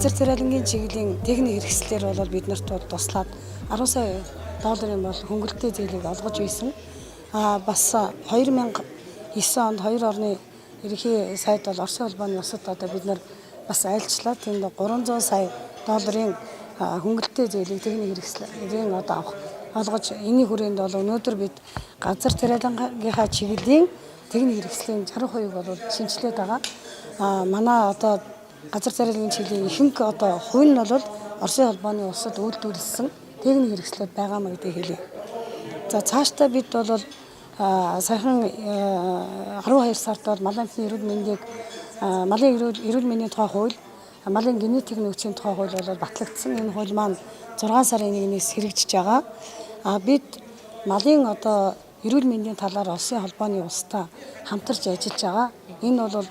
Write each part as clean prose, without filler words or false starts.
Газар царайлангийн чиглэлийн техник хэрэгслээр бол бид нарт бол туслаад 10 сая долларын бол хөнгөлөлттэй зээлийг олгож байсан. Бас 2009 онд хоёр орны ерөнхий сайд бол Оросын холбооны улсад одоо бид нар бас айлчлаад тэнд 300 сая долларын хөнгөлөлттэй зээлийг техник хэрэгслэрийн одоо авах олгож энэний хүрээнд бол өнөөдөр бид газар царайлангийнхаа чиглэлийн техник хэрэгслийн 60% бол шинэчлээд байгаа. Манай одоо газар царайлангийн чиглэлийн ихэнх одоо хувь нь бол Оросын холбооны улсад үйлдвэрлэсэн техник хэрэгслүүд байгаа маа гэдгийг хэлье. За цаашдаа бид бол саяхан 12 сард бол малын амьтны эрүүл мэндийг малын эрүүл мэндийн тухай хууль, малын генетик нөөцийн тухай хууль бол батлагдсан. Энэ хууль маань 6 сарын 1-ээс хэрэгжиж байгаа. Бид малын одоо эрүүл мэндийн талаар Оросын холбооны улстай хамтарч ажиллаж байгаа. Энэ бол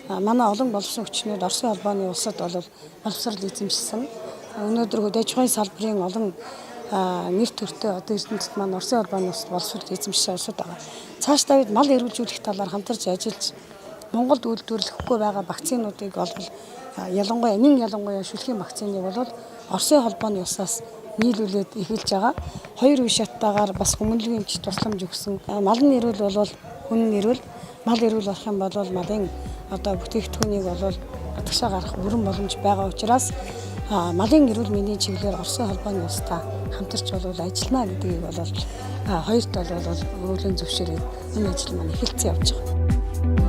манай олон боловсон хүчнүүд Оросын холбооны улсад бол боловсрол эзэмшсэн. Өнөөдөр хөдөө аж ахуйн салбарын олон нэр төртэй одоо эрдэмтэд маань Оросын холбооны улсад боловсрол эзэмшсэн улсууд байгаа. Цаашдаа бид мал эрүүлжүүлэх талаар хамтарч ажиллаж Монголд үйлдвэрлэхгүй байгаа вакцинуудыг бол ялангуяа нэн ялангуяа шүлхийн вакциныг бол Оросын холбооны улсаас нийлүүлээд эхэлж байгаа. Хоёр үе шаттайгаар бас хүмүүнлэгийн эмч тусламж өгсөн. Мал нь эрүүл бол хүн нь эрүүл, мал эрүүл болох юм бол малын одоо бүтээгдэхүүнийг бол гадагшаа гаргах бүрэн боломж байгаа учраас малын эрүүл мэндийн чиглэлээр Оросын холбооны улстай хамтарч бол ажиллана гэдгийг бол хоёр тал бол өвлөн зөвшөөрөөд энэ ажил маань эхэлсэн явж байгаа.